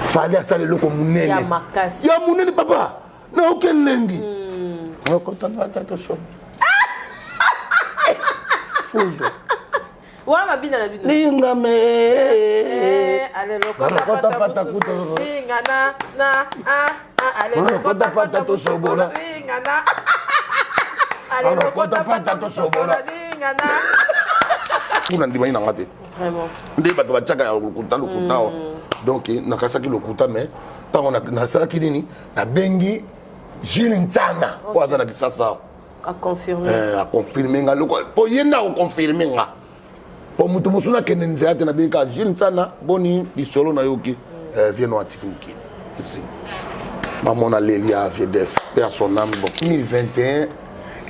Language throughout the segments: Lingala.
Fally asala eloko monene ya monene papa nayoki elengi hmm. okota pata tosoba fuzo wana mabina na bino lingame eh, lokota pata kuta lingana na ah, ah, lokota pata tosobola lingana lokota pata tosobola lingana kuna ndimani na nga te nde bato batiaka ya lokuta lokuta mm. donc nakasaki lokuta mais ntango nasalaki nini nabengi Jules Nsana oyo aza na Kisasa aconfirme eh, nga mpo ye nde akoconfirme nga mpo moto mosusu nakende nzela te nabengi kaka Jules Nsana boni lisolo nayoki mm. eh, vie no atiki mokili esi mamona leli ya vie def mpe ya son âme bon 2021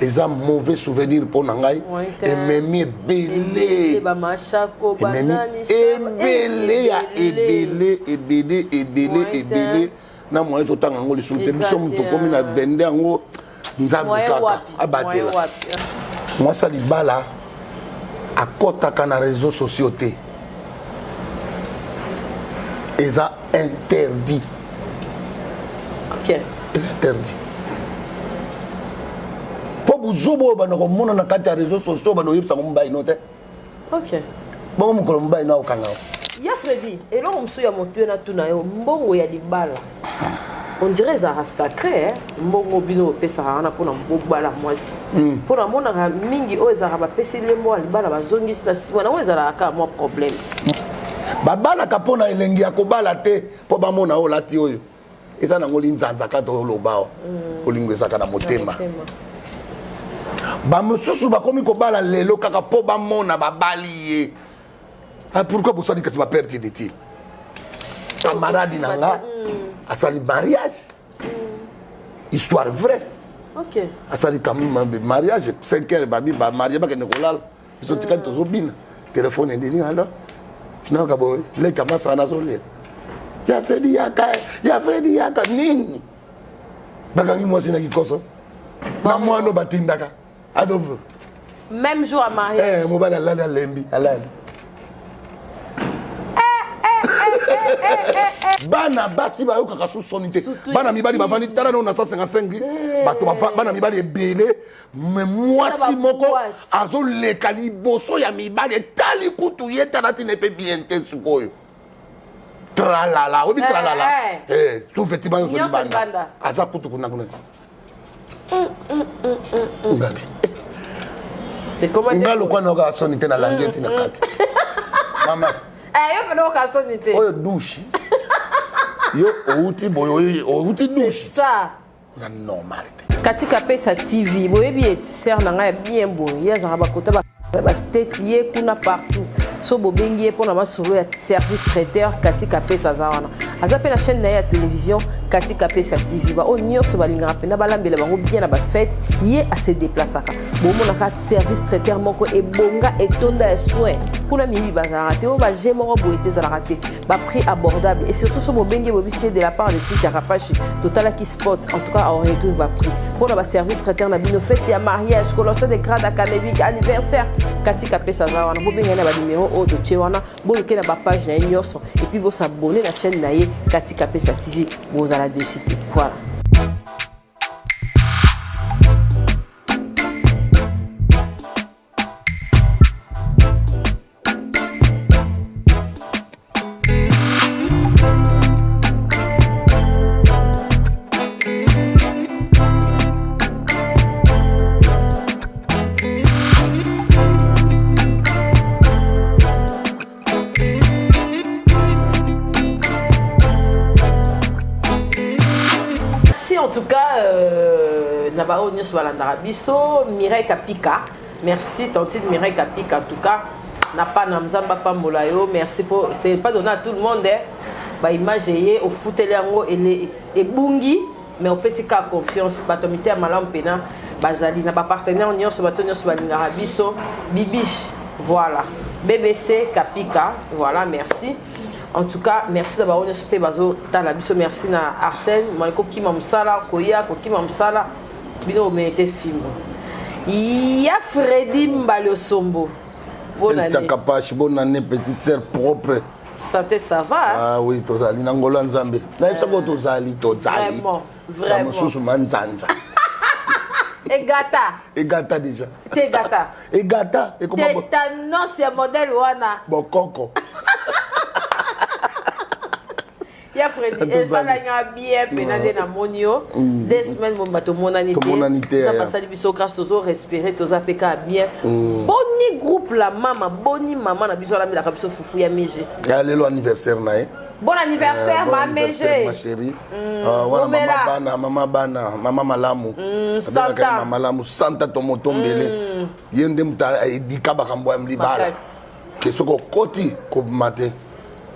eza mauvais souvenir mpo na ngai ememi ebele ememi ebele ya ebele ebele ebele ebele na moyen totanga yango lisusu te biso moto tokomi na 22 yango nzambe kaka abatela mwasi ya libala akɔtaka na réseau sociaux te eza interdit okay. eza interdit mpo buzoba oyo banda komona na kati ya réseau sociaux banda oyebisa ngo mobali no te okay. bongo mokolo mobali no akokanga yo ya fredi eloko mosusu ya motuya natuna yo mbongo ya libala on dirait ezalaka sacré eh? mbongo bino opesaka wana mpona bobala mwasi mpo hmm. namonaka mingi oyo ezalaka bapesi ye mbongo ya libala bazongisi na nsima nango ezalaka kaka mwa problème babalaka mpo na elengi ya kobala te mpo bamona oyo olati oyo eza nango linzanza kaka toloba awa hmm. bolingo ezalaka na motema bamosusu bakomi kobala lelo kaka mpo bamona babali ye ah, pourquoi bosali kasi baperte inutile camarade na nga hmm. asali mariage hmm. histoire vraie okay. asali mariage 5 heures babi bamarie bakende kolala biso tikali tozobina telefone endini alo nayoka boye leka masaka nazolela ya fredi yaka ya fredi yaka nini bakangi mwasi na kikoso na mwana batindaka azo même jour ya mariage eh, mobali alali alembi alali bana basi bayokaka su soni te bana mibali bavandi tala nao na 155 bato bana mibali ebele me mwasi moko azoleka liboso ya mibali etali kutu ye tala ntina epe bien te sikoyo tralala oyebi eh, tralala eh. eh, sous-vêtement nyonso libanda aza kutu kuna kuna mm, mm, mm, ngabi nga lokwa nayoka soni te nalandi ye ntina kati mama yo mpe nayoka soni te oyo douche yo outi boye outi douche oza normal te katika pesa tv boyebi ye sœur na ngai ya bien boye ye azalaka bakota ba bastate ye kuna partout so bobengi ye mpona masolo ya service traiteur katika pesa aza wana aza mpe na chaîne na ye ya télévision katika pesa tv baoyo nyonso balingaka mpenza balambela bango bien na bafete ye ase deplasaka bomonaka service traiteur moko ebonga etonda ya soin kuna miyibi bazalaka te oyo baje moko boye te ezalaka te ba prix abordable et surtout so bobengi bobisi ye de la part de Cynthia Kapashi totalaki spot en tout cas on réduire ba prix mpona ba service traiteur na bino fête ya mariage collation de grade académique anniversaire katika pesa aza wana bobenga ye na ba numéro oyo totie wana boluke na ba page na ye nyonso et puis bosabonne na chaîne na ye katika pesa tv bozala déçu te voilà Si en tout cas euh, na baoyo nyonso balandaka biso Mireille Kapika Merci tantine Mireille Kapika en tout cas na pana nzambe apambola yo merci po c'est pas donné à tout le monde hein. ba image eye ofuteli yango ebungi mais opesi kaka confiance bato ya mitema malamu mpena bazali na bapartenaire nyonso bato nyonso balingaka biso bibiche voilà bbc kapika voilà merci en tout cas merci na bango nyonso mpe bazotala biso merci na arsène moye kokima mosala koya kokima mosala bino bomerite fimbo ya fredi mbali osombo bonne année Kapash, bonne année petite sœur propre. Santé, ça va, hein? Ah oui, tozali na ngolo ya Nzambe. Na yebisa ko tozali, tozali. Vraiment, vraiment. Mosusu manzanza. Egata. Egata déjà. Tegata. Egata ekoma Tétanos ya modèle wana. Bokoko. Ya Fredi, esalanga bien mpena nde namoni yo. 2 semaines momba tomonani te. Tomonani te. Nzambe asali biso grâce, tozo respirer, toza mpe kaka bien. Boni groupe la mama? Boni mama na biso alamelaka biso fufu ya Meje? Ya lelo anniversaire na ye. Bon anniversaire, Bon ma anniversaire, ma Meje. chérie. Wana mama Omela. bana, mama bana, mama malamu. Abengaka ye Santa. mama malamu, santa tomotombele. Ye nde moto edika makambo ya libala. Makasi. Ke soki okoti kobima te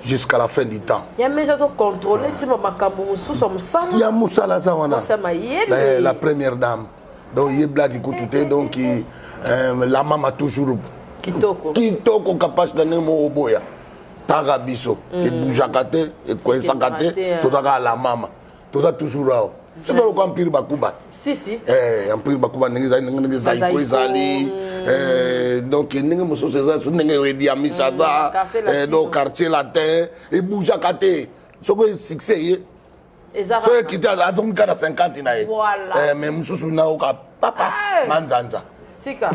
jusqu'à la fin du temps. Ya Meje azocontrôle ntima makambo mosusu ya mosala. Ya mosala aza wana. Mosala mayele. La première dame. Donc ye blaki kutu te, donc la mama toujours Kitoko. Kitoko kapasi na ndenge moko oboya. Taka biso ebougeaka te, ekwesaka te. Ekendaka te. Toza kaka la mama, toza toujours awa soki oloka Empire Bakuba te. Si si. Empire Bakuba ndenge ezali, ndenge Zaiko Zaiko. ezali, donc ndenge mosusu eza so ndenge Ediamisa aza. Quartier Latino. Donc Quartier Latin ebougeaka te. Soki succès ye Eza soki ekiti, azongi kaka na 50 na ye. Voilà. Mais mosusu naoka papa Hey. manzanza. Tika.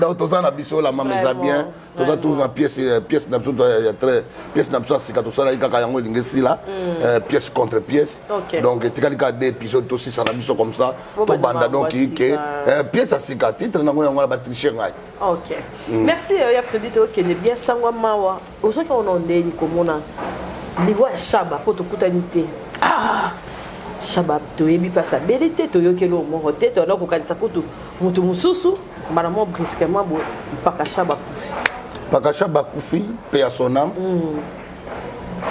Donc toza na biso, la mama eza bien. Toza toujours na pièce na biso ya très pièce na biso ya sika tosalaki kaka yango elingi esila, pièce contre pièce. Donc etikali kaka deux épisodes, tosisa na biso comme ça. Bo tobanda bandima donc yango ya ke sika. Pièce ya sika, titre nango yango wana, batriche ngai. Ok, merci, ya Fredi. Tokende bien. Sangwa mawa ozwaki wana ndeni komona liwa ya Shaba, mpo tokutani te. Ah, Shaba toyebi mpasi abeli te, toyokeli oyo moko te, toyanda kokanisa kutu moto mosusu mbala moko brusquement boye mpaka Shaba kufi. Mpaka Shaba akufi mpe ya son âme.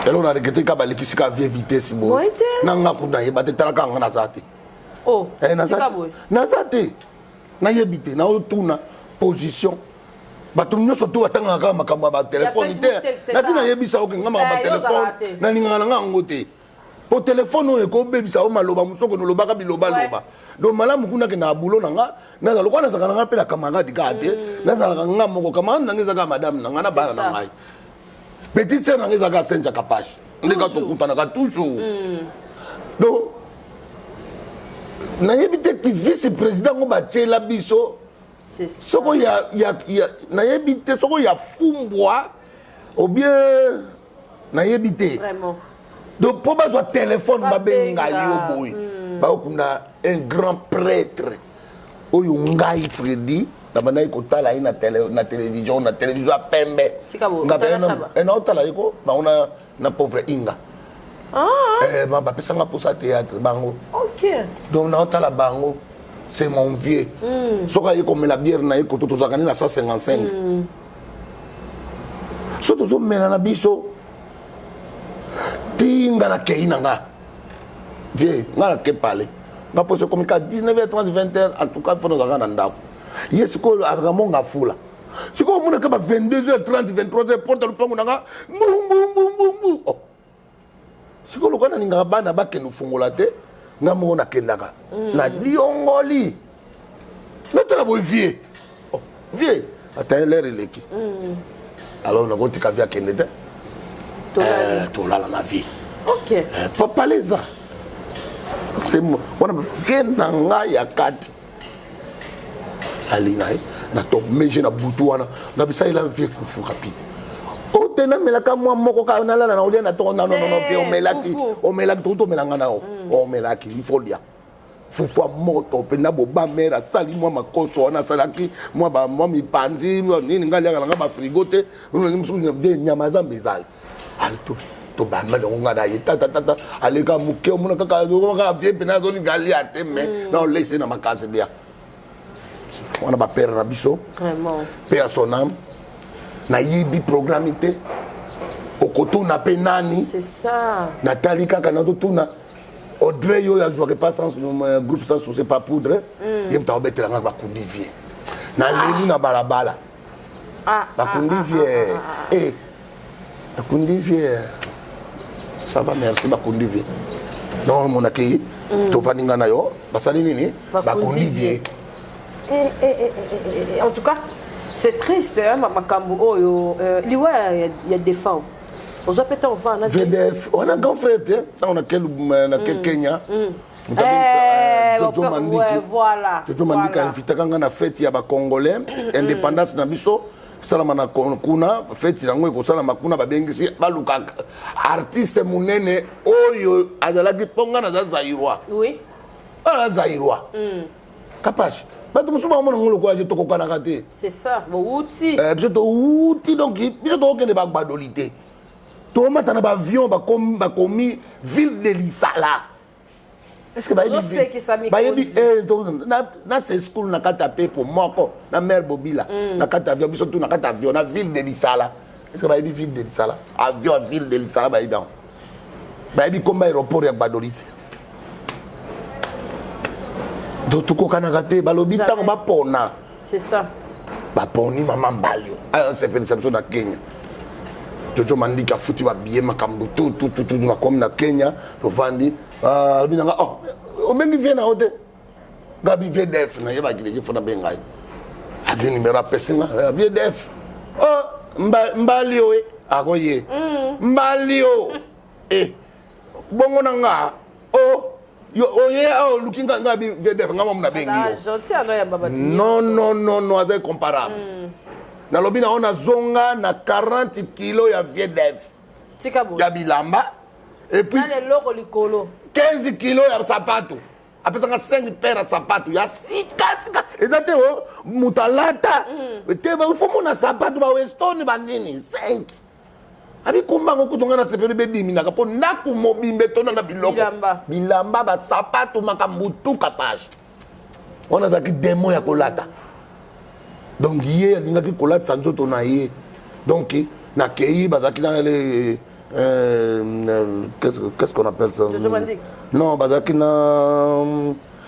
Eloko na regretter ka balekisi ka vie vitesse boye. Boye te. Na nga kuna yeba te, talaka nga naza te. Oh. Naza Tika te. boye. Naza te, nayebi te, naotuna position. Bato nyonso to batangaka kaka makambo ya batelefone Ya te. Facebook te, c'est Nasi ça. nayebisa oke nga makambo Eh, ya yo ozalaka telefone te. nalingaka na nga yango te, po telefone oyo ekobebisa o maloba mosusu okende olobaka bilobaloba. Donc malamu kuna ke na bulo na nga nazala lokola nazalaka na nga mpe na camarade kaka te. Nazalaka nga moko, camarade na nga eza kaka madame na nga na bana na ça. ngai. Petite sœur na nga eza kaka Sentia Kapashe, ndeka tokutanaka toujours. Donc nayebi te ki vice président ngo batiela biso. C'est ça. Soko ya nayebi te soko ya fumbwa ou bien nayebi te. Donc mpo bazwa telefone babenga Babenga. yo boye, baokunda un grand prêtre oyo ngai Fredi nabandaki kotala ye na télévision ya pembe. Tika boye, Nga pe otala Shaba? Naotala ye ko bango na pauvre Inga. Ah. Bapesanga mposa théâtre bango. Donc naotala bango, c'est mon vieux. Soki aye komela bière na ye koto, tozalaka nde na 155 so tozomela na biso ti nga nakei na nga vie nga nake pale nga mposo ekomi ka 19h30, 20h en tout cas fo nazalaka na ndako. Ye sikoyo azalaka monga fula. Sikoyo omonaka ba 22h30, 23h, porte lupango na nga ngungungungungu. Oh. Sikoyo lokola nalingaka bana bakende ofungola te, nga moko nakendaka na liongoli, natala boye vie. Oh, vie ata l'heure eleki, alors nakotika vie akende te. Tolala na vie. Papa leza wana vie na ngai ya kati alinga ye na tomeje na butu wana na bisalela vie fufu rapide o te namelaka mwa moko kaka nalala na olia na tongo. Nanonono vie omelaki. Fufu. Omelaki, tokuti omelanga na yo, omelaki, il faut lia fufu ya moto mpenza. Boba mare asali mwa makoso wana, asalaki mwa mwa mipanzi nini. Ngai aliaka nanga bafrigo te mosusu de nyama ya zamba ezali ali tobanda yango. Ngai na ye tatatata aleka moke, omona kaka kaka vie mpena azolinga alia te, mais na olese na makasi lia wana bapere na biso. Mpe ya son âme, nayebi programme te, okotuna mpe nani. C'est ça. Natali kaka nazotuna Audrey oyo azwaka epa sans groupe Sans Souci pa poudre. Ye moto aobetelanga bakundi vie, naleli na balabala. Ah, bakundi vie, e bakundi vie, ça va, merci. Bakundi vie, donc omonaki tovandi nga na yo, basali nini? Bakundi bakundi vie. Eh, eh, eh, eh, eh, eh, en tout cas, C'est triste, hein, makambo oyo, liwa ya Defao, ozwa mpe ntango ovanda na VDF wana, grand frère te. Ntango nake Kenya, moto Jojo Mandiki. Jojo Mandiki ainvitaka nga na fête ya Bacongolais, indépendance na biso esalama na kuna. Fête yango ekosalama kuna, babengisi, baluka artiste monene oyo azalaki, mpo nga naza Zaïrois. Oyo aza Zaïrois, Kapasi, bato mosusu bamona ngo lokola je tokokanaka te. C'est ça, bouti. Biso touti, donc biso tokokende bagbadoli te, tomata na baavion, bakomi ville de Lisala. Est ce que bayebi Ozosekisa mikonzi. Bayebi na se school na kati ya pepo moko na mare Bobila na kati ya avion, biso tu na kati ya avion na ville de Lisala. Est ce que bayebi ville de Lisala, avion ya ville de Lisala? Bayebi yango? Bayebi komba aéroport ya Gbadoli te. Donc tokokanaka te. Balobi Jamais. ntango bapona, C'est ça. Baponi mama Mbalio asepelisa biso na Kenya. Jojo Mandiki afuti babillet, makambo tutututu. Nakomi na Kenya, tovandi. Ah, alobi nanga: "Oh, obengi vieux na yo te?" Ngabi: "Vieux Def, nayebaki leki fo nabenga ye." Azwi numéro, apesi nga: "Eh, vieux Def, oh, mbali oye akoye mbali o e bongo na nga o yo oye awa oluki nga." Ngabi: "Vieux Def, nga mamu nabengi yo." Aza gentil, ano yamba bato. Non, non, non, non, aza incomparable. Nalobi na yo, nazonga na 40 kilo ya vieux Def. Tika boye. Ya bilamba et puis Na leloko likolo. 15 kilo ya sapato. Apesanga 5 paire ya sapato ya sika sika. Eza te o moto alata te, fo mona sapato baweston banini 5 abikumbango. Kutu nga nasepeli, bediminaka mpo ndako mobimba etonda na biloko. Bilamba. Bilamba, basapato, makambo tuka page wana. Azalaki démon ya kolata. Donc ye alingaki kolatisa nzoto na ye. Donc nakei, bazalaki na le qu'est-ce qu'on appelle ça? Jojo Mandiki. Non, bazalaki na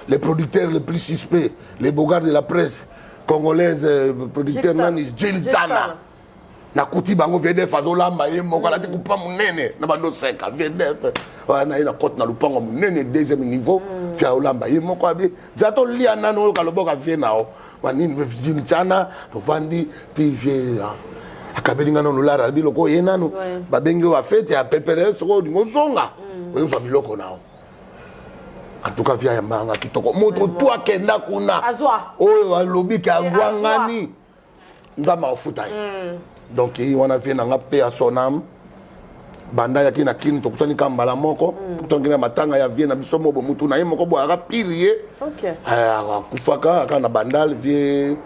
les producteurs les plus suspects, les bogards de la presse congolaise, producteur Gilles Sana. nani, Gilles Gilles Zana. Sana. Nakuti bango, VDF azolamba ye moko, alati kupa monene na bando seka. VDF wana ye na kote na lupango monene, deuxième niveau, fi aolamba ye moko. Abi za tolia nano, oyoka loboka vieux na o banini tiana. Tovandi ti vieux akabeli nga nano lara biloko ye nano. Babengi oyo bafête ya pepele, soki olingi ozonga, oyozwa biloko na yo. En tout cas, vieux ayambanga kitoko. Moto tu akenda kuna Azwa. oyo alobi ke azwa. agwangani, Nzambe akofuta ye. Donc ye wana vieux na nga mpe ya sonam. Banda ayaki na Kini, tokutani ka mbala moko. Tokutanaki na matanga ya vieux na biso mobo, mutu na ye moko boye aka pire ye. Akufaka aka na Bandal. Vieux,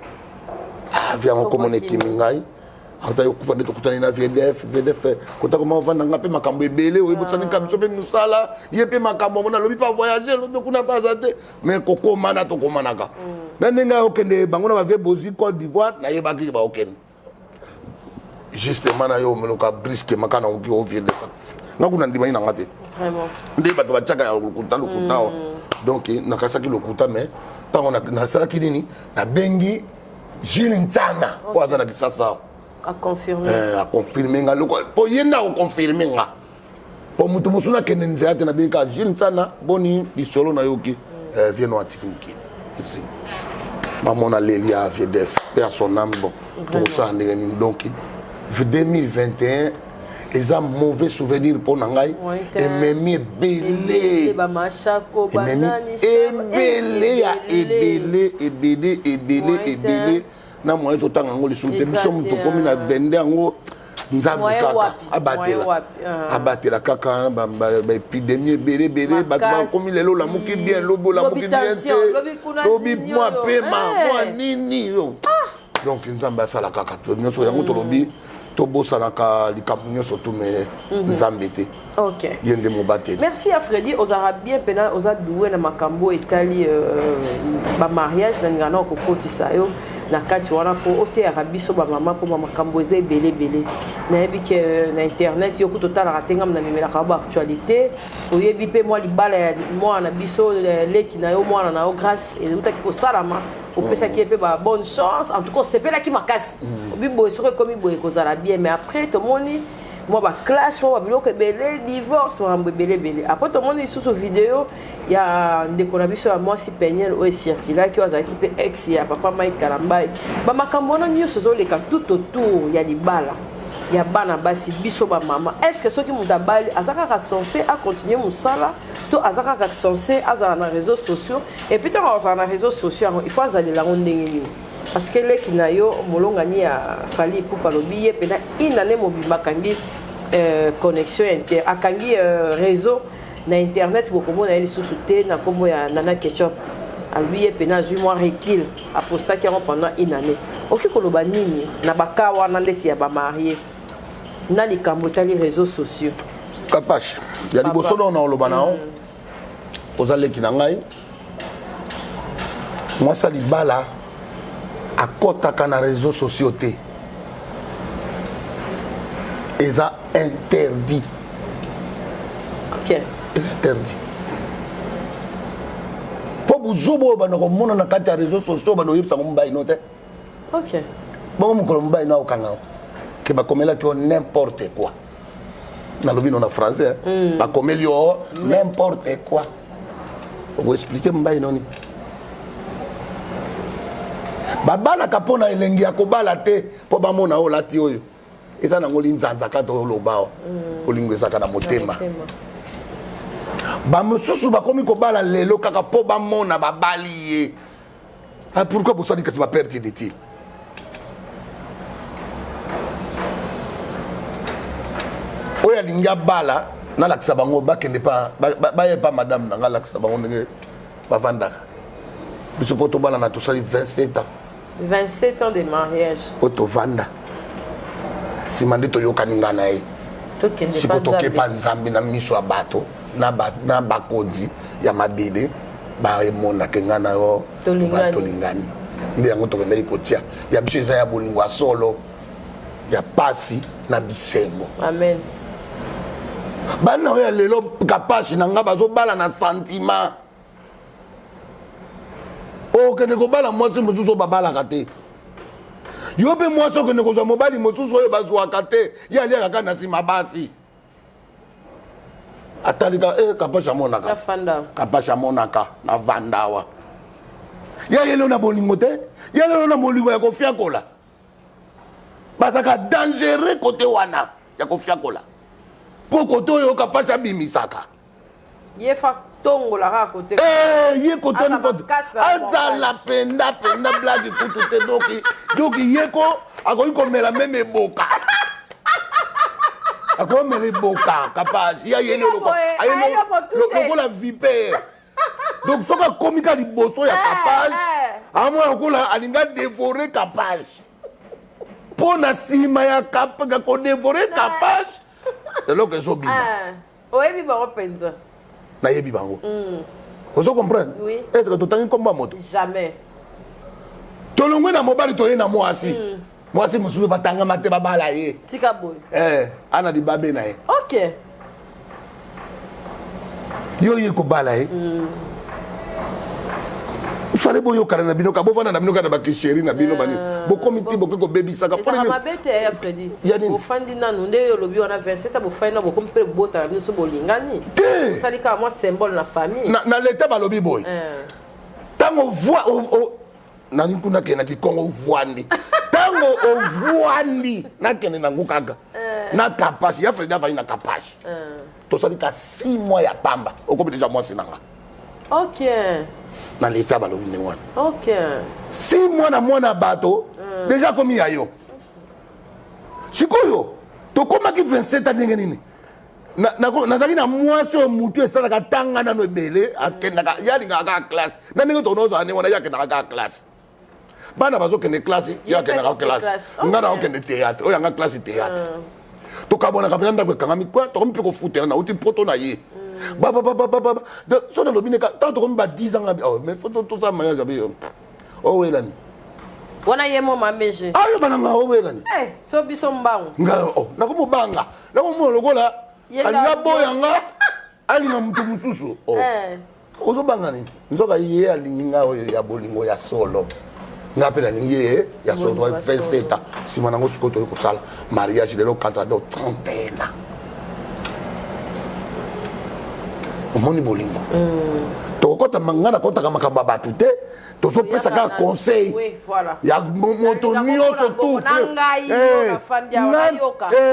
ah, vieux yango komona ekimi ngai, akutaki kokufa nde tokutani na VDF. VDF kota koma ovanda nga mpe makambo ebele oyebosani ka biso mpe mosala ye mpe makambo amona alobi mpe avoyage, alobi kuna mpe aza te, mais kokomana tokomanaka na ndenge ayokende bango na bavieux Bozi Côte d'Ivoire. Nayebaki baokende justement na yo omeloka brusquement kaka nakoki o vieux Def nga kuna ndimai nanga te. Nde bato batiaka ya lokuta lokuta awa. Donc nakasaki lokuta, mais ntango nasalaki nini, nabengi Gilles Ntsana oyo aza na Kisasa awa. Aconfirme. Aconfirme nga loko mpo ye nde akoconfirme nga, mpo moto mosusu nakende nzela te. Nabengi kaka Gilles Ntsana: "Boni lisolo, nayoki vieux no atiki mokili." Esi bamona leli ya vieux Def mpe ya son âme. Bon, tokosala ndenge nini? Donc 2021 eza mauvais souvenir mpo na ngai. Ememi ebele. Bamashako. Ememi banani. Ebele ya ebele, ebele, ebele, ebele na moyen totanga yango lisusu te. Biso moto tokomi na 22 yango, Nzambe Moyen kaka wapi? abatela. Moyen wapi? Ah. Abatela kaka baépidémie ebele ebele. Bato Makasi. bakomi lelo olamuki bien, lobi olamuki Lobi bien tension, te, lobi kuna lobi nini mwa oyo. pema Eh. mwa nini. Donc Nzambe asala kaka to nyonso yango. Tolobi tobosanaka likambo nyonso tu, me Nzambe te. Ye nde mobateli. Merci à Freddy. Ozalaka bien mpena, oza doué na makambo etali bamariage. Nalingaka na kokotisa yo na kati wana mpo oteyaka biso bamama, mpo bamakambo eza ebele ebele. Nayebi ke na internet yo kuta otalaka te, ngam namemelaka yo baactualité. Oyebi mpe mwa libala ya mwana na biso, leki na yo, mwana na yo Grâce, eutaki kosalama. Opesaki ye mpe ba bonne chance. En tout cas osepelaki makasi, obi boye soki ekomi boye ekozala bien. Mais après tomoni Mwa ba clash, mwa ba biloko ebele, divorce, makambo ebele ebele. Après tomoni lisusu video ya ndeko na biso ya mwasi Peniel oyo ecirculaki, oyo azalaki mpe ex ya papa Mike Kalambay. Ba makambo wana nyonso ezoleka tout autour ya libala ya bana basi, biso ba mama. Est-ce que soki moto abali aza kaka censé a continuer mosala to aza kaka censé azala na réseaux sociaux? Et puis ntango azala na réseaux sociaux yango, il faut azalela yango ndenge nini? Parce que leki na yo molongani ya Fally Ipupa alobi ye mpena inane mobimba akangi connexion inter, akangi réseau na internet, bokomona ye lisusu te na nkombo ya Nana Ketchup. Alobi ye mpena azwi mwa recul, apostaki yango pendant une année. Okoki koloba nini na baka wana ndeti ya bamarie na likambo etali réseaux sociaux? Kapash, ya liboso nao na oloba na yo, oza leki na ngai. Mwasi ya libala akɔtaka na réseaux sociaux te, eza interdit. Eza interdit mpo buzoba oyo banda komona na kati ya réseaux sociaux, banda oyebisanga mobali no te. Bongo mokolo mobali no akokanga ke bakomelaki yo n'importe quoi, nalobi no na français, bakomeli yo n'importe quoi, okoexpliquer mobali noni? Babalaka mpo na elengi ya kobala te, mpo bamona oyo olati oyo eza nango linzanza kaka oloba o bolingo ezalaka na motema. Bamosusu bakomi kobala lelo kaka mpo bamona babali ye. Ah, pourquoi bosali kasi baperte inutile? Oyo alingi abala, nalakisa bango bakende pa baye pa madame na nga, alakisa bango ndenge bavandaka. Biso mpo tobala na tosali 27 ans. 27 ans de mariage. Oyo tovanda, nsima nde toyokani nga na ye. Tokende siko pa tokepa Nzambe. Nzambe na miso ya bato na bakonzi ya mabele baemonaka nga na yo. Tolingani. Tolingani nde yango tokendaki kotia ya biso eza ya bolingo ya solo, ya pasi na bisengo. Amen. Bana oyo ya lelo, Kapashi na nga, bazobala na sentiment. Okende kobala mwasi mosusu oyo babalaka te, yo mpe mwasi okende kozwa mobali mosusu oyo bazwaka te, ye aliaka kaka na nsima basi, atalika e Kapashi amonaka. Nafanda. Kapashi amonaka na vanda awa, ya ye lelo na bolingo te, ye lelo na bolingo ya kofiakola. Bazalaka dangereux kote wana ya kofiakola, mpo kote oyo Kapashi abimisaka Ye fa tongola kaka kote. Eh, ye kote Aza wani makasi na azala montage. Penda penda blague kutu te. Doki ye ko akoki komela meme eboka, akomela eboka. Kapashi ya ye Tika boye, ayebi motu te. lokola vipère. Donc soki akomi ka liboso ya Kapage, amona lokola alinga dévorer Kapage, mpo na nsima ya kodévorer Kapage, eloko ezobima. Ah, oyebi bango mpenza. Nayebi bango, ozo comprendre? Oui. Est-ce totangi nkombo ya moto? Jamais. Tolongwe na mobali, toye na mwasi. Mwasi mosusu batangama te, babala ye. Tika boye. Eh, ana libabe na ye. Yo ye kobala ye, fale boyokana na bino ka bovanda na bino kaka na bakisheri na bino bani bokomi ti bokoki kobebisaka. Ezalaka mabe te ya Fredi. Ya nini? Bofandi nanu nde olobi wana 27, bofandi na bokomi mpe botala bino so bolingani. Te. Osali kaka mwa symbole na famille. Na leta balobi boye: ntango voi nani kuna kende na kikongo, ovwandi, ntango ovwandi nakende nango kaka na Kapasi ya Fredi, avandi na Kapasi, tosali ka 6 mois ya pamba, okomi deja mwasi na nga. Na leta balobi ndenge wana. 6 mois na mwana bato, deja akomi ya yo. Sikoyo tokomaki 27 ndenge nini? Nazalaki na mwasi oyo mutu esalaka ntanga nano ebele, akendaka, ye alingaka kaka classe. Na ndenge tokozala ndenge wana, ye akendaka kaka classe, bana bazokende classe, ye akendaka classe, nga na okende théâtre, oyo yanga classe théâtre. Tokabwanaka mpenza, ndako ekangami kwa, tokomi mpe kofutela, nauti poto na ye babababababa. So nalobi neka ntango tokomi ba 10 ans ngabi, oh, mais faut tosala mariage abi owelani. Wana ye mo mameje. Aloba na nga owelani. Eh, so biso mbangu. Nga oh, nakomobanga, nakomona lokola alinga boya nga, alinga moto mosusu, oh. Ozobanga nini? Nzoka ye alingi nga oyo ya bolingo ya solo. Nga mpe nalingi ye ya solo. 27 ans nsima nango sikoyo toyei kosala mariage lelo 31 ans. Omoni bolingo, tokokɔta nga nakɔtaka makambo ya bato te, tozopesa kaka conseil ya moto nyonso tu.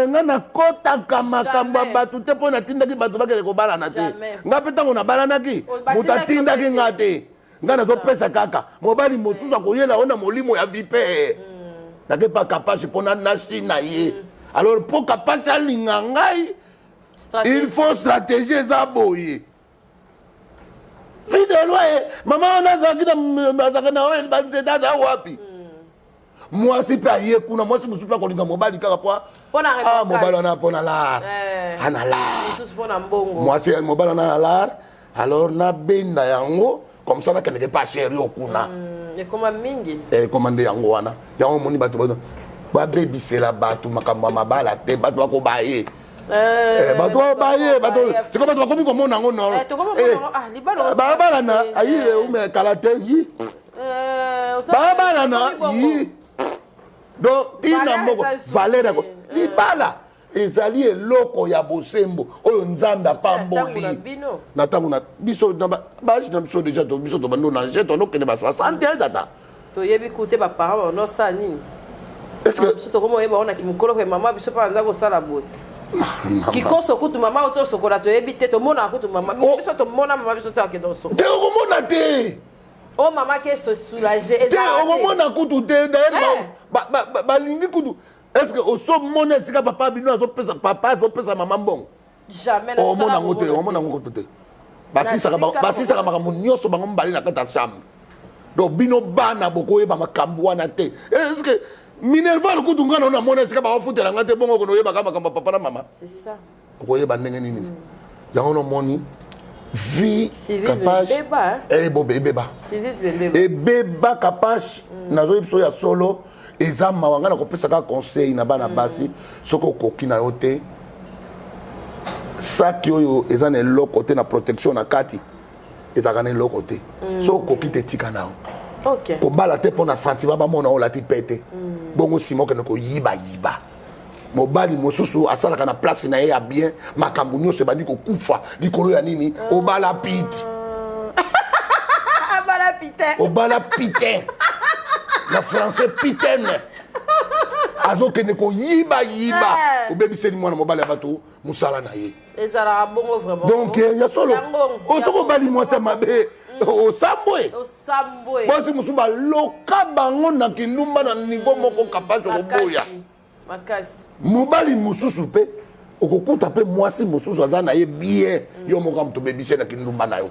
Nga nakɔtaka makambo ya bato te, mpo natindaki bato bakende kobalana te. Nga mpe ntango nabalanaki, moto atindaki nga te. Nga nazopesa kaka. Mobali mosusu akoyela yo na molimo ya vipère. Nake pa Kapasi mpo nasi na ye. Alors, mpo Kapasi alinga ngai, il faut stratégie eza boye. Fidèle ye mama wana azalaki azalaka na oyo banzete aza wapi. Mwasi mpe aye kuna, mwasi mosusu mpe akolinga mobali kaka po ah, mobali wana mpo na lar ana lar, mwasi mobali wana na lar. Alors nabenda yango comme ça, nakendeke pa chéri yo kuna. Ekoma mingi. Ekoma nde yango wana. Yango omoni bato babebisela bato makambo ya mabala te, bato bakobaye. Bato baye, bato siko bato bakomi komona yango no babalana ayi ume kala te yi babalana yi. Donc ntina moko valeur yako libala ezali eloko ya bosembo oyo Nzambe apamboli na ntango na biso, na ba âge na biso. Déjà biso tobandi onange, tondokende ba 60 tata. Toyebi ku te baparent banosala nini. Biso tokoma oyeba onaki mokolo ke mama biso mpa nza kosala boye kikoso kutu mama oti osokola, toyebi te. Tomonaka kutu mama biso, tomona mama biso to akende osokola. Te, okomona te. O mama ke se soulager. Te, okomona kutu te. D'ailleurs balingi kutu, est ce que osomona esika papa bino azopesa, papa azopesa mama mbongo? Jamais. Omona yango te, omona yango kutu te. Basisaka makambo nyonso bango mibale na kati ya chambre. Donc bino bana bokoyeba makambo wana te. Est ce que minerval kutu nga na namona esika bakofutela nga te? Bongo kono oyebaka makambo ya papa na mama, okoyeba ndenge nini yango? Nomoni vie ebeba, ebeba Kapage. Nazoyebi biso ya solo, eza mawa. Ngai nakopesa kaka conseil na bana basi: soki okoki na yo te, saki oyo eza na eloko te na protection na kati, ezalaka na eloko te. Soki okoki te, tika na yo. Kobala te mpo na sentiment bamona olati pete, bongo nsima okende koyibayiba. Mobali mosusu asalaka na place na ye ya bien, makambo nyonso ebandi kokufa likolo ya nini? Obala pite. Obala pite, na français pitene, azokende koyibayiba, obebiseli mwana mobali ya bato mosala na ye. Ezalaka bongo vraiment. Donc ya solo, soki obali mwasi ya mabe, osambwe. Mwasi mosusu baloka bango na kindumba na niveau moko kapasi okoboya. Mobali mosusu mpe okokuta mpe mwasi mosusu aza na ye bien, yo moko moto obebisi na kindumba na yo.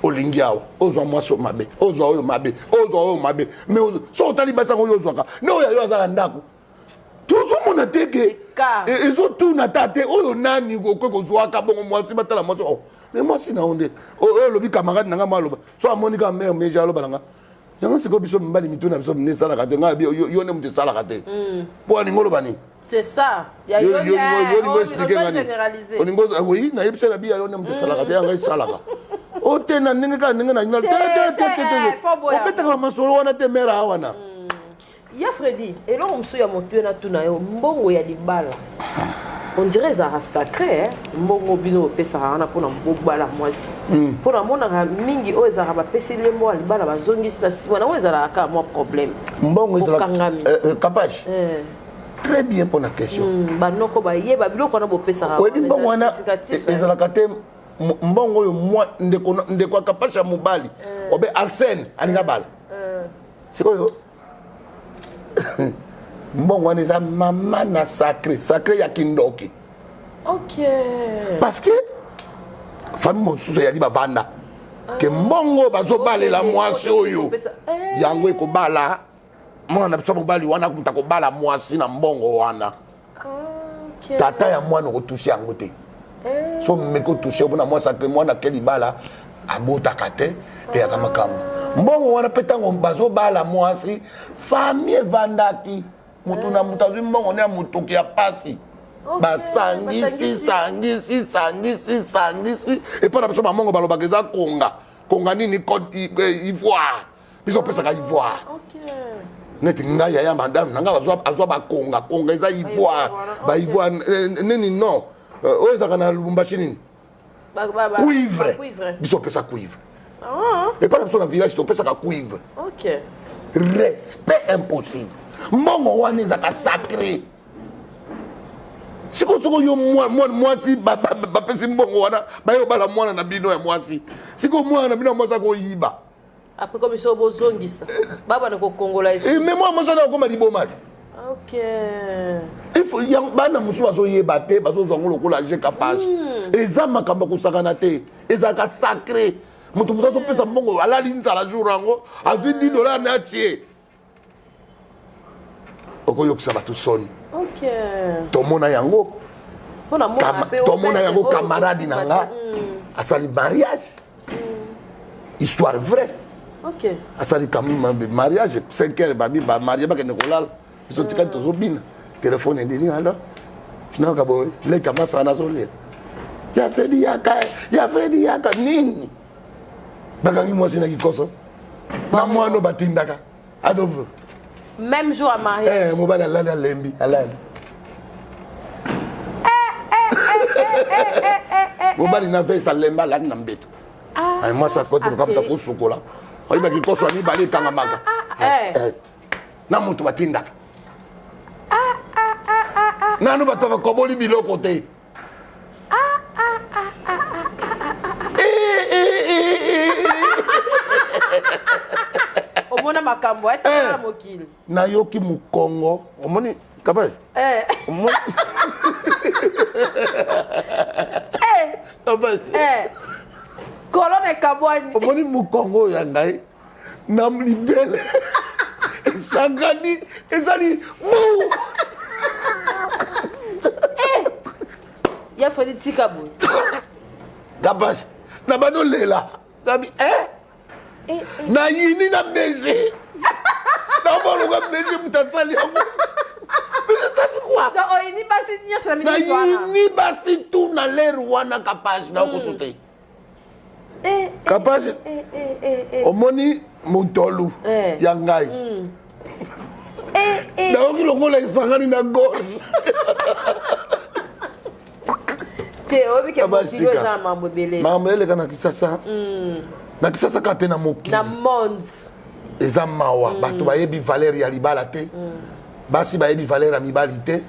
Olingi awa ozwa mwasi oyo mabe, ozwa oyo mabe, ozwa oyo mabe, mais so otali basi yango oyo ozwaka nde oyo yo aza na ndako, tozomona te ke ezotuna ta te oyo nani okoki kozwaka bongo mwasi. Batala mwasi, oh, mais mwasi na yo nde oyo olobi camarade na nga mo aloba so amoni kaka mare meje aloba na nga yango. Sikoyo biso mibali, mitu na biso nde esalaka te. Ngai yo nde moto esalaka te, mpo alingi oloba nini? C'est ça. Olingo expliquer nga nini? Olingo, oui, nayebisa na biya yo nde moto esalaka te, yanga esalaka o te na ndenge kaka ndenge na te te te te. Obetaka masolo wana te, mare awa wana. Ya Fredi, eloko mosusu ya motu natuna yo: mbongo ya libala, on dirait ezalaka sacré. Mbongo bino opesaka wana mpona bobala mwasi, mpo namonaka mingi oyo ezalaka bapesi ye mbongo ya libala, bazongisi na nsima nango, ezalaka kaka mwa problème. Mbongo ezalaka Kapage, très bien mpona question. Banoko bayeba biloko wana bopesaka. Oyebi, mbongo wana ezalaka te mbongo oyo ndeko ya Kapage ya mobali obe Arsène alinga bala. Sikoyo mbongo wana eza mama na sacré, sacré ya kindoki. Parce que famille mosusu eyali bavanda ke mbongo bazobalela mwasi oyo, yango ekobala mwana biso mobali wana. Moto akobala mwasi na mbongo wana, tata ya mwana okotoucher yango te. So meki otoucher mpona mwasi ake, mwana ake libala, abotaka te, eyaka makambo. Mbongo wana mpe, ntango bazobala mwasi, famille evandaki, motu na moto azwi mbongo ne ya motoki ya pasi, basangisi, sangisi, sangisi, sangisi. Epai na biso bamongo balobaka eza konga konga nini, Côte Ivoire. Biso opesaka ivoire. Neti ngai yaya madame na ngai azwa bakonga konga eza ivoire. Ba ivoire eh, nini non. Euh, oyo ezalaka na Lubumbashi nini? Cuivre. Biso opesa cuivre. Ah. Epai na biso na village topesaka cuivre. Respect impossible. Mbongo wana ezalaka sacré. Sikoyo soko yo mwasi bapesi mbongo wana baye obala mwana na bino ya mwasi. Sikoyo mwana na bino ya mwasi akoyiba. Après comme so bozongisa babana kokongola esusu. Mais mwana mwasi wana akoma liboma te. Ok. Il faut yang bana mosusu bazoyeba te bazozwa yango lokola je capage. Hmm. Eza makambo ya kosakana te. Ezalaka sacré. Moto mosusu azopesa mbongo alali nzala jour yango azwi 10 dollars na atie. Okoyokisa bato soni. Ok. Tomona yango. Tomona yango camarade na nga hmm. asali mariage. Histoire vraie. Ok. Asali mariage 5 heures babi ba marié bakende kolala. Biso tikali tozobina. Telefone endeli alors. Nayoka boye leka masala nazolela. Ya Fredi yaka, ya Fredi yaka nini? Bakangi mwasi na kikoso. Na mwana batindaka. Azo même jour à mariage. Eh, mobali alali alembi, alali. Mobali na veste alemba alali na mbeto. Ah, mwasi akoti lokamta kosukola. Oyeba kikoso ya mibale ekangamaka. Na moto batindaka. Nanu bato bakoboli biloko te. Omona makambo etala mokili. Nayoki mokongo omoni kabaye. Kolone ekabwani. Omoni mokongo oyo ya ngai na libele esangani ezali bu ya Fredi tika boye. Kabash na bano lela gabi eh nayini na bege naomoluka bege moto asali yango nayini basi tu na lere wana kapage naokoto te kapage omoni motolu ya ngai nayoki lokola esangani na gorge te oyebi ke mokili oyo eza na mambo ebele makambo eleka na kisasa na kisasa kaka te na mokili na monde eza mawa bato bayebi valeur ya libala te basi bayebi valeur ya mibali te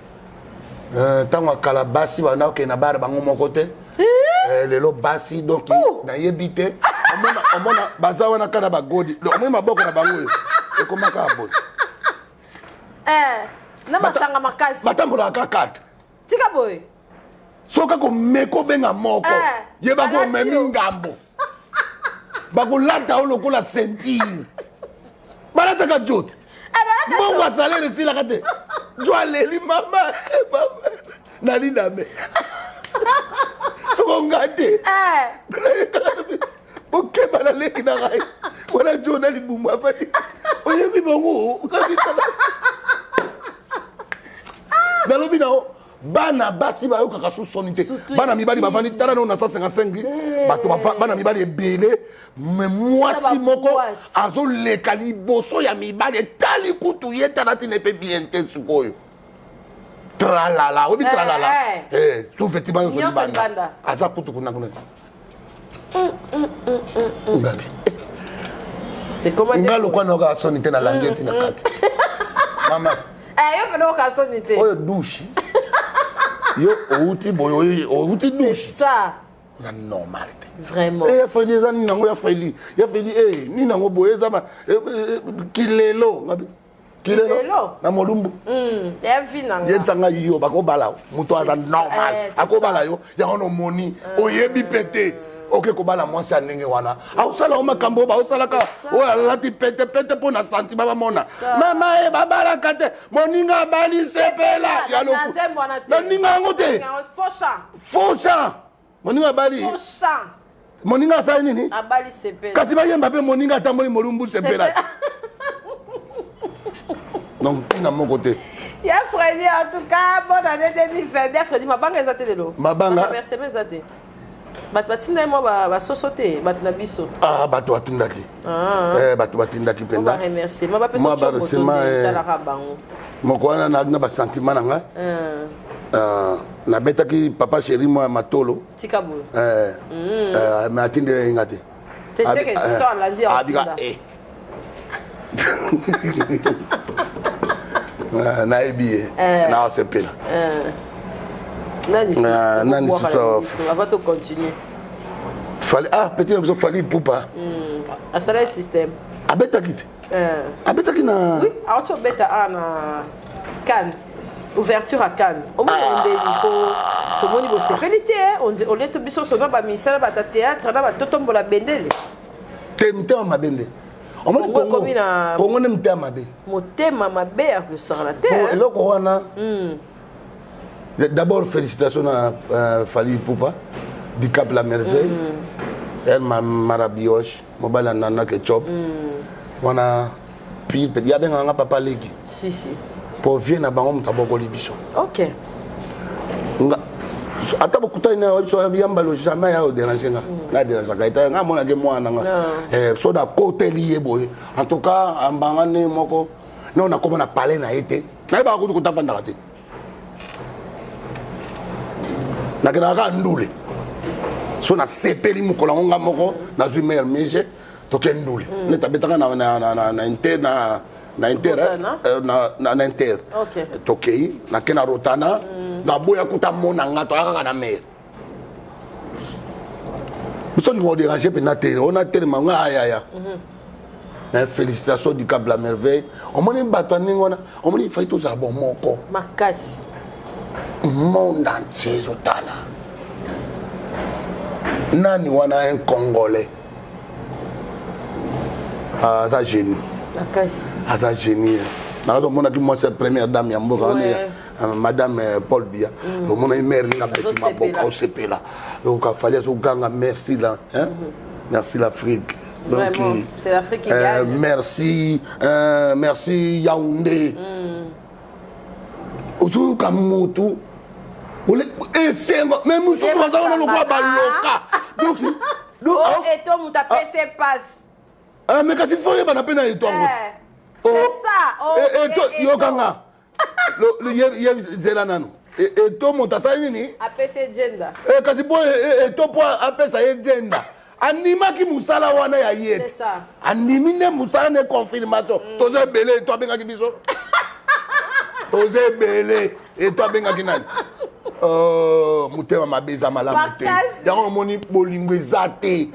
ntango ya kala basi banda kokende na bare bango moko te lelo basi donc nayebi te omona baza wana kaka na bagodi omoni maboko na bango oyo ekoma kaka boye na masanga makasi batambolaka kaka te tika boye soki akomeka obenga moko ye bakomemi ngambo bakolata yo lokola ceinture balataka jote mbongo ya salaire esilaka te jo aleli mama nalidame soko nga te okeba na leki na ngai wana jo na libumu afandi oyebi bango nalobi na yo bana basi bayokaka su soni te bana mibali bavandi tala nao na 155 bato bana mibali ebele me mwasi moko azoleka liboso ya mibali etali kutu ye tala ntina epe bien te sikoyo tralala oyebi tralala sous-vêtement nyonso libanda aza kutu kuna kuna ngabi nga lokwa nayoka soni te nalangi ye ti na kati mama yo mpe nayoka soni te oyo douche yo outi boye outi douche eza normal te vraiment ya Fredi eza nini yango ya Fredi ya Fredi eh nini yango boye eza kilelo ngabi kilelo na molumbu yebisa ngai yo bakobala moto aza normal akobala yo yango nomoni oyebi mpe te oke kobala mwasi ya ndenge wana akosala yo makambo oyo baosalaka oyo alati petepete mpo na sentiment bamona mama ye babalaka te moninga abali sepela ya loku naninga yango te faux chant moninga abali moninga asali nini kasi bayemba mpe moninga atamboli molumbu sepela donc ntina moko te ya Fredi en tout cas bonne année 2022 Fredi mabanga eza te lelo mabanga remerciement eza te. Bato batindaki mwa basoso te, bato na biso. Ah, bato batindaki. Ah. Eh, bato batindaki mpenza. Remerciement, bapesa talaka bango. Moko wana na ba sentiment na ngai. Eh. Euh, nabetaki papa chéri mwa matolo. Tika boye. Eh. Mm. Eh, mais atindela nga te. C'est ce que so alandi abika eh. Eh, nayebi ye eh. nasepela eh. nani susu avant to continuer fali ah petit na biso fali pupa hmm. asala système abetaki te abetaki na oui awuti obeta awa na Cannes ouverture à Cannes omoni ah. ndeni po tomoni bosepeli te olie to biso sona bamisala bata théâtre na batotombola bendele te motema mabe nde omoni Congo ekomi na Congo nde motema mabe motema mabe ya kosakana te eloko wana hmm. d'abord félicitations na euh, Fally Ipupa du Cap la merveille mm. el marabioche mobali ya nana ketchup mm. wana pire ya bengaka nga papa leki si si po vie na bango moto abokoli biso ok nga ata bokutani na biso ya mbalo jamais ya oderange nga mm. nga aderangeaka eta nga amonaki mwana nga eh, so nakoteli ye boye en tout cas ambanga nde moko no nakoma na palais na ye te nayebaka kutu kotafandaka te nakendaka kaka ndule so nasepeli mokolo yango nga moko nazwi mare mige toke ndule mm. neti abetaka na inter na na inter eh, na inter tokei nake na rotana mm. naboya kuta mona nga toya kaka na mare biso olinga oderange mpenza te ona telema nga ayaya mhm. mais félicitation du cap la merveille omoni bato ya ndenge wana omoni fai tozala bomoko makasi monde entier ezotala nani wana un congolais ah, aza génie aza génie nazomonaki mwasi ya première dame ya mboka wana euh, madame euh, paul biya mm. omonaki mare ndenge abeti maboko osepela donc afali azoganga merci la hein? Mm -hmm. merci l'afrique donc c'est l'Afrique qui euh, gagne. merci euh, merci Yaoundé mm. ozoyoka motu esengo me mosusu baza wana lokola baloka donc oh, eto moto apesi passe ah, mais kasi fo oyebana mpe na eto yango eh, oh, eh, eto yokanga ye zela nano eto moto asali nini apesi ye jenda kasi mpo eto mpo apesa ye jenda andimaki mosala wana ya ye te andimi nde mosala nde confirmation mm. toza ebele eto abengaki biso toza ebele eto abengaki nani euh, motema mabe eza malamu te yango omoni bolingo eza te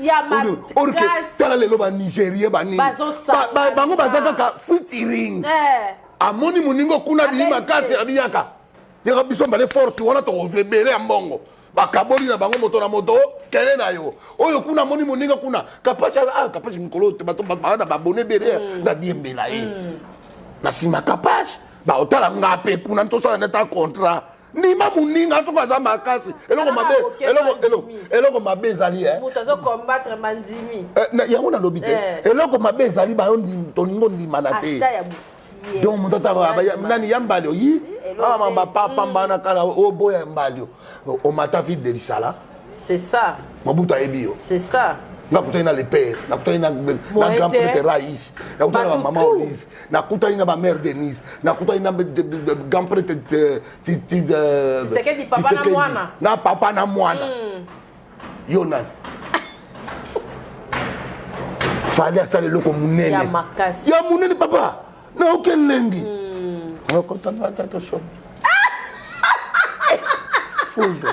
orke tala lelo banigérien banini bango baza kaka featuring eh. amoni moninga kuna bimi makasi abiyaka yaka biso mbale force wana tokozwa ebele ya mbongo bakaboli na bango moto na moto kende na yo oyo kuna amoni moninga kuna kapashi ah, kapashi mikolo bato baa na babone ebele mm. na diembela ye mm. na nsima kapashi baotala nga mpe kuna tosala neta contrat ndima moninga soki aza makasi eloko mabe eloko mabe ezali eh. eh, yango nalobi te eh. eloko mabe ezali bayo tolingi ondimana te donc moto ata nani ya mbali oyi awa mamba pamba na kala oboya mbali omata ville de lisala c'est ça mobutu ayebi yo c'est ça nakutani na le père nakutani na grand prêtre rais nakutani na bamama olive nakutani na bamère denise nakutani na grand prêtre Tshisekedi na papa na mwana hmm. yo nani fali asala eloko monene ya monene papa nayoki elengi hmm. okotangata tosomi fuzo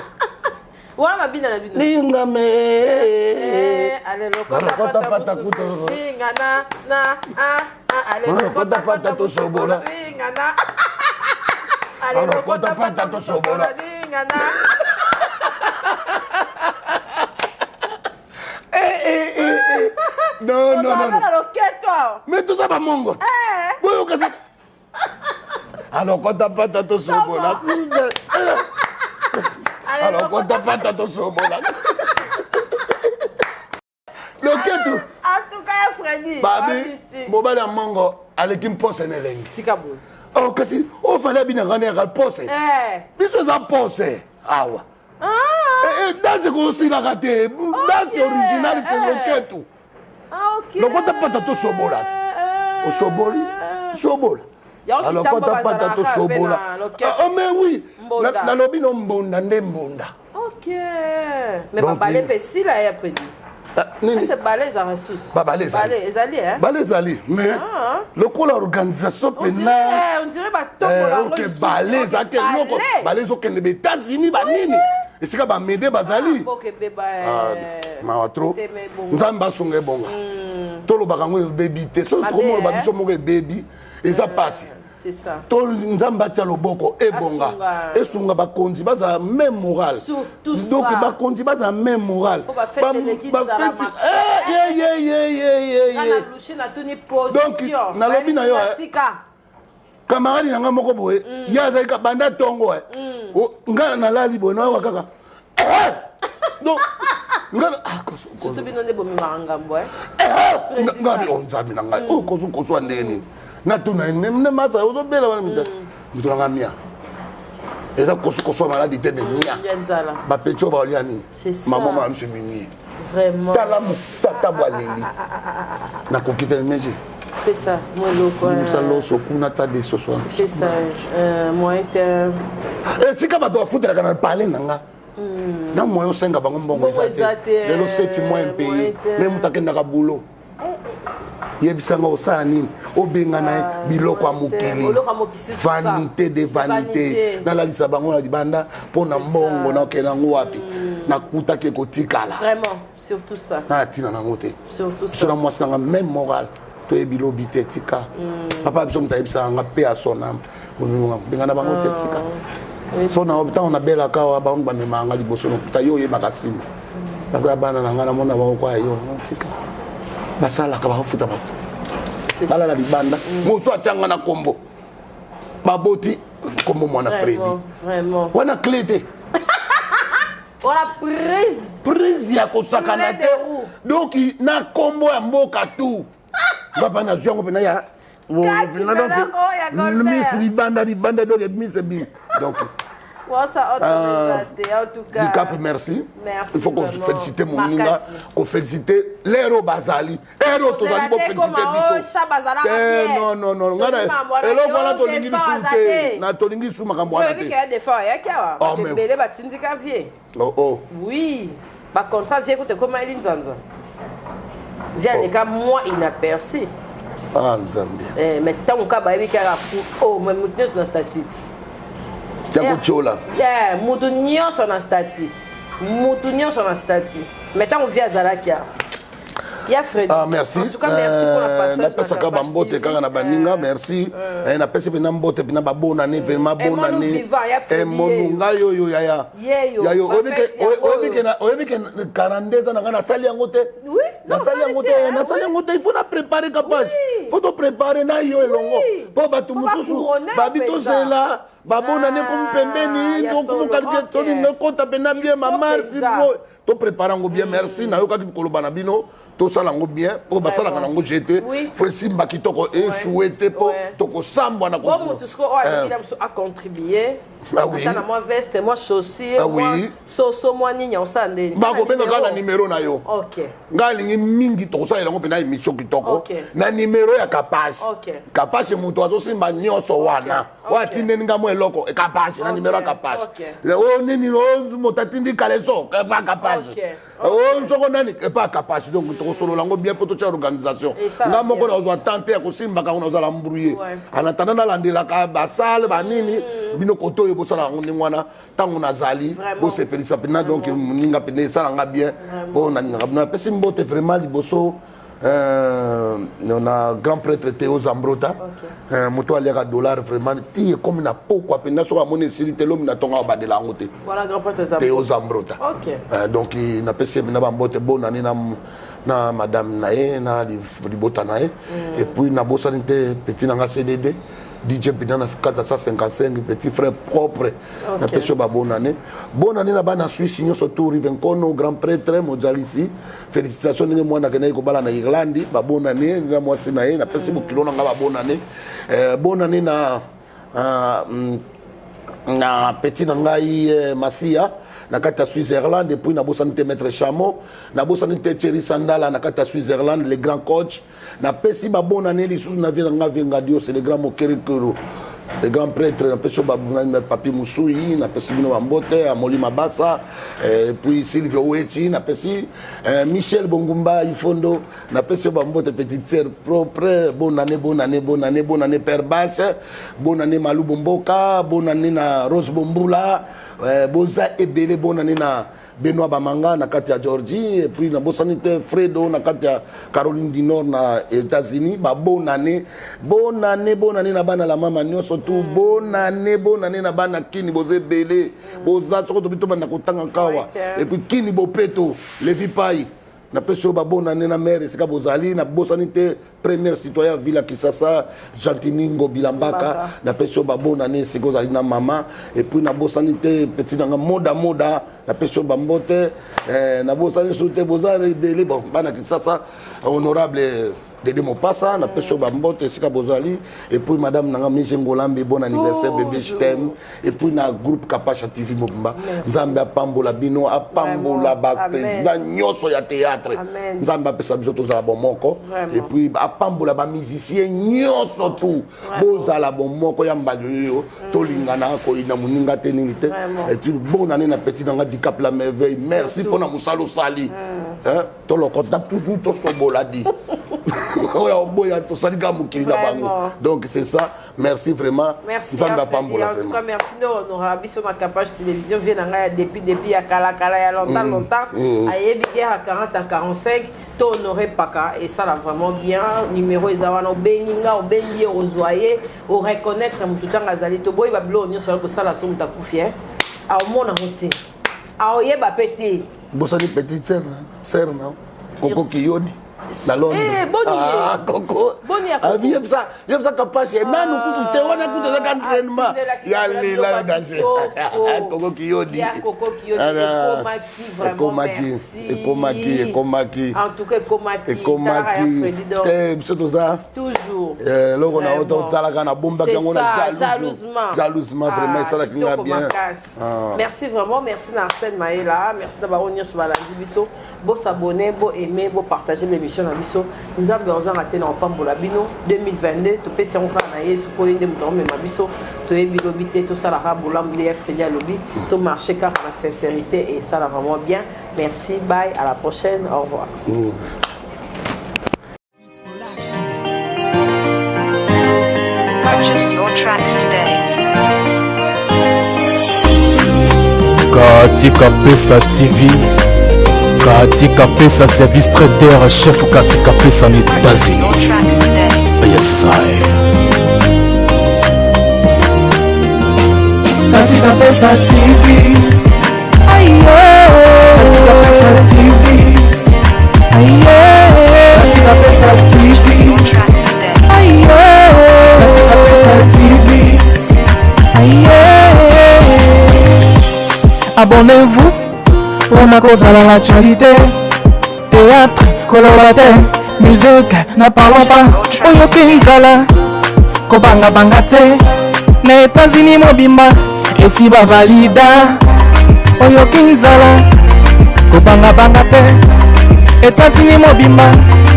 wana mabina na bino lingame eh, alelokotapata kuto lingana na ah, ah, alelokotapata tosobola lingana alelokotapata tosobola lingana eh, eh, eh, eh. non non non loketo mais toza bamongo boyoka alokota pata tosobola alokota pata tosobola loketu babi mobali ya mongo aleki mpose na elengi tika boye oh, kasi ofali abinaka nde yaka pose eh. biso eza pose awa. Ah. Eh, eh, danse ekosilaka te danse originale c'est eh. loketu Ah, ok. lokota pata tosobola Eh, osoboli sobola Yango Alors, kitambo pata pata bazalaka pe tosobola na loketo. Ah, oh, mais oui Mbonda. nalobi no mbonda nde mbonda Ok. Mais Donc, babale il- mpe esila ya predi. Ah, nini Ese bale ezalaka susu. Babale ezali. Bale ezali hein. bale ezali mais Ah. lokola organisation On dirait, mpena on dirait batombola yango oke lisusu. bale Ok, ezalaki eloko bale. bale ezokende ba états-unis banini esika bamede bazali Ah, mboka ebeba, Ah, eh. mawa trop Teme ebonga. nzambe asunga ebonga tolobaka yango ebebi te soki Mabe, tokomoloba eh. biso moko ebebi eza pasi C'est ça. to nzambe atia loboko ebonga Asunga. esunga bakonzi bazala même moral Surtout donc ça. bakonzi bazala même moral Po bafete Ba- eleki bafeti- nzala makasi. Eh, ye, ye, ye, ye, ye, Nga ye. na lushi natuni position. Donc, nalobi na yo, Bayebisi eh. tika. camarade na nga moko boye ye azali ka banda ntongo eh. Nga nalali boye nayoka kaka Eh! donc nga ah, Surtout bino nde bomemaka ngambo eh. nga bi nzambe na ngai oyo kosu koswa ndenge nini natuna ye ne masa ozobela wana mita moto na nga mia eza kosu koswa maladi te me mia Ya nzala. bapeti oyo baolia nini C'est ça. mama mama miso ebimi Vraiment. tala tata bwaleli nakoki te mesi Pesa mwa eloko. eh. bimisa loso kuna ta de soso wana Pesa euh, moyen te. esika bato bafutelaka na pale na nga na moyen osenga bango mbongo Mbongo eza eza te te, lelo seti mois moyen impayé te. me moto akendaka bulo yebisanga osala nini obengana ye biloko ya mokili Biloko ya mokili, c'est ça. vanité de vanité Vanité. nalalisa bango na libanda mpo na C'est ça. mbongo nakokende yango wapi nakutaki ekotikala Vraiment, surtout ça. na ntina nango te Surtout biso ça. na mwasi nanga même moral toyebi lobi te tika papa biso moto ayebisaka nga mpe ya son ame bengana bango te tika so na ntango nabelaka awa bango bamemaka nga liboso nokuta yo oyebaka nsima baza bana na nga namona bango kwa yo tika basalaka bafuta bato C'est ça. balala libanda mosu atianga na kombo baboti kombo mwana fredi Vraiment, vraiment. wana clé te Voilà prise. prise ya kosakana Plein te de roues. donc na kombo ya mboka tu papa nazwi yango mpena ya Kati meloko ya Goldberg. miss libanda libanda donc miss ebimi donc Wasa Ah, autorisé en tout cas. Dicap merci Merci il faut vraiment. kofélicité moninga Makasi. kofélicité lere oyo bazali ere oyo tozali Kozela te bofélicité koma, oh, biso sha bazalaka te bien. non non non ngai Tolima mwana eloko te, wana oh, tolingi Defa lisusu aza te te. na tolingi lisusu makambo wana oyebi te ke ya defa oyaki awa Oh, bato mais- ebele batindika vie Oh, oh. oui bacontrat vie kuta ekoma eli nzanza vie aleka mwa inaperçu ah nzambe Eh, mais ntango kaka bayebi kaka oh, mais motu nyonso na statut ya kotiola Yeah, motu nyonso na statut motu nyonso na statut mais ntango vie azalaki awa ya Freddy. Ah, merci. En tout cas, merci pour la passage. napesaka bambote kaka na baninga merci Eh, napesi mpena mbote mpena babonane vraiment Emonu bonane vivant, ya Freddy emonu yeyo. ngai oyo yaya Yeyo, yayo ba fête ya oyo. oyebi ke 42 ans na ngai nasali yango te Oui, non, nasali yango osali te te, hein, nasali oui. yango te il faut na prépare kapage Oui. faut toprépare na yo elongo Oui. mpo bato Faut mosusu bacouronner babi mpenza. tozela babonane Ah, komi pembeni ya solo, tokomokalike ok. tolinga ekota mpena Il bien faut mamarsi mpenza. toprépare yango bien merci nayokaki koloba na bino tosala yango bien mpo basalaka nango jete Oui. fo esimba kitoko echoue te mpo Ouais. tokosambwa na Bon, motu sikoyo oyo alingi na mosu acontribue Ah oui. ata na mwa veste mwa chaussure Ah mwa oui. soso mwa nini osala ndeni bakobenga kaka na nimero na yo ok ngai alingi mingi tokosalela yango mpena émission kitoko Ok. na nimero ya kapashe Ok. kapashe moto azosimba nyonso wana Ok. oyo atindeli nga mwa eloko kapashe na Ok. nimero ya kapashe Ok. oyo nini oyo moto atindi kaleso epa kapashe Ok. oyo soko nani epa kapashe donc tokosolola yango bien mpo totya organisation Esala nga moko bien. nazwa temps te ya kosimbaka ngo nazala mbrouye Ouais. en attendant nalandelaka basale banini bino kote oyo bosala yango ndenge wana ntango nazali Vraiment. bosepelisa mpena donc moninga mpena esalanga bien mpo nalingaka bino napesi mbote vraiment liboso na grand prêtre théo zambrota moto aliaka dollar vraiment ti ekomi na pokwa mpenza soki amoni esili te lomi na ntongo abandela yango te voilà grand prêtre eza théo zambrota ok donc napesi ye mpena bambote bonani na, na madame na ye na libota na ye et puis nabosani te petit na nga cdd dj mpena na kati ya 155 petit frère propre napesi yo babonane bonane na bana suisse nyonso tour rive nkono grand prêtre mozalisi félicitation ndenge mwana akendaki kobala na irlande babonane na mwasi na ye napesi bokilo na nga babonane bonane na na petit na ngai masiya. Na kati ya Switzerland. Et puis nabosani te Maître Chamo, nabosani te Thierry Sandala na kati ya Switzerland, le grand coach. Napesi babonane lisusu na vie na nga, vie Ngadio, c'est le grand Mokerekero, le grand prêtre. Napesi oyo Papi Musui, napesi bino bambote. Amoli Mabasa, puis Sylvio Weti, napesi Michel Bongumba Ifondo, napesi yo bambote. Petite sœur propre, bonne année, bonne année, bonne année, bonne année. Père Basse, bonne année. Malou Bomboka, bonne année. Na Rose Bombula, boza ebele. Bonne année na Benoît Bamanga na kati ya Georgie. Et puis nabosani te Fredo na kati ya Caroline du Nord na États-Unis. Babonne année, bonne année, bonne année na bana la mama nyonso tu. Bonne année, bonne année na bana Kini, boza ebele, boza soko tobi tobanda kotanga kawa. Et puis Kini bopeto, Levi Pai, napesi oyo babonne année na mare esika bozali. Nabosani te première citoyen ville ya Kisasa, Gentiningo Bilambaka, napesi oyo babonne année esika ozali na mama. Et puis nabosani te petit nanga Moda Moda, napesi oyo bambote. Nabosani su te, boza ebele. Bon, bana Kisasa, honorable Dede Mopasa, napesi oyo bambote esika bozali. Et puis madame nanga Mise Ngolambe, bon anniversaire bébé, je t'aime. Et puis na groupe Kapasha TV mobimba, Nzambe apambola bino, apambola baprésident nyonso ya théâtre. Nzambe apesa biso tozala bomoko. Et puis apambola bamusicien nyonso tu, bozala bomoko ya mbali oyo tolingana, koyina moninga te, nini te. Et puis bonne année na petit nanga Dicap la Merveille, merci mpona mosala osali. Tolokota toujours, tosobola di oyo oboya, tosali kaka mokili na bango. Donc c'est ça, merci vraiment. Nzambe apambola. En tout cas merci nde honora biso na Capage Télévision. Vie na ngai ya depuis ya kalakala, ya longtemps longtemps, ayebi guerre ya 40 à 45. To honoré paka esala vraiment bien. Numéro eza wana, obengi nga, obengi ye, ozwa ye, oreconnaître motu ntango azali. Toboyi babiloko nyonso oya kosala so moto akufi, aomona yango te, aoyeba mpe te. Bosani petite sœur, sœur na Koko Kiyodi na Londres. Eh, boni ye. Ah, Koko. Boni ya Koko. Abi yebisa, yebisa Kapashe nanu kutu te wana kutu ezaka entraînement ya lela danger. Koko Kiyodi. Ya Koko Kiyodi ekomaki vraiment. Ekomaki. Merci. Ekomaki, ekomaki. En tout cas ekomaki. Ekomaki te, biso toza toujours. Eloko na oyo totalaka, nabombaki yango na jalousement. Jalousement vraiment esalaki nga bien. Merci vraiment, merci na Arsène Maela, merci na bango nyonso balandi biso. Bosabonner, boaimer, bopartager l'émission na biso. Nzambe ozanga te na kopambola bino. 2022 topesi yango kaka na Yesu, mpo ye nde moto akomema biso. Toyebi lobi te, tosalaka bolamu nde ya Fredi alobi, tomarche kaka na sincérité et esala vraiment bien. Merci, bye, à la prochaine, au revoir. Purchase your tracks today. Katika Pesa TV, Katika Pesa service traiteur, chef Katika Pesa na Purchase your États-Unis. tracks today. Yes, I. Katika Pesa TV. Katika Pesa TV. Katika Pesa Purchase TV. your tracks today. Katika Pesa TV. Abonnez-vous mpona kozala na actualité, théâtre koloba te, musique na parlons pas. Oyoki nzala, kobangabanga te, na États-Unis mobimba esi bavalida. Oyoki nzala, kobangabanga te, États-Unis mobimba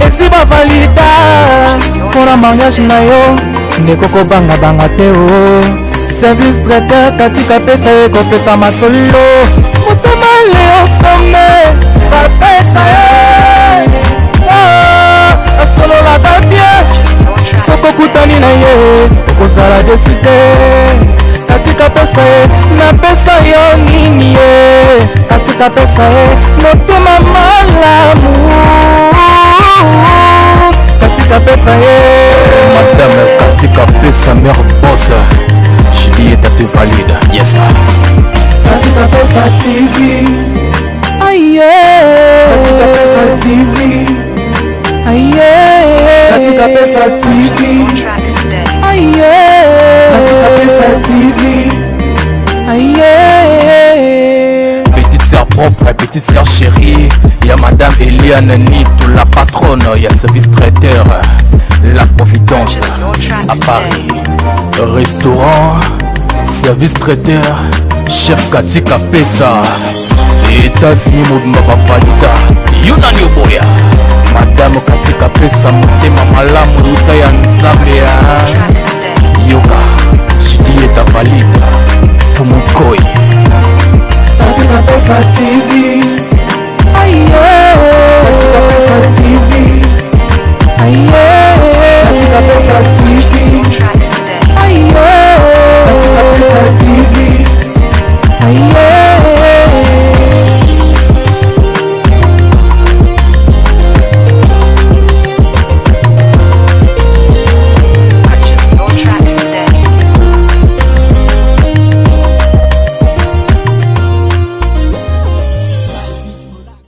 esi bavalida. Mpona mariage na yo ndeko, kobangabanga te o service traiteur Katika Pesa ye kopesa masolo. Motema leosome bapesa ye. Ah, asololaka bien. Purchase your tracks Soki today. okutani na ye, okozala déçu te. Katika Pesa ye, napesa yo nini ye? Katika Pesa ye, motema malamu. Katika Pesa ye. Madame Katika Pesa, mère boss. Juliette te valide. Yes. Katika Pesa TV. Aye. Katika Pesa TV. Aye. Katika Pesa Purchase TV. your tracks today. Aye. Katika Pesa TV. Aye. Petite sœur propre, petite sœur chérie. Il y a Madame Eliane Nito, la patronne. Il y a service traiteur, La Providence, Purchase your à tracks Paris. today. Restaurant, service traiteur, chef Katika Pesa. Etats-Unis mobimba bavalida yo nani oboya madame katika pesa motema malamu euta ya nzambe ya Tracks today. Yoka Julieta valida fumukoi. Katika Pesa TV.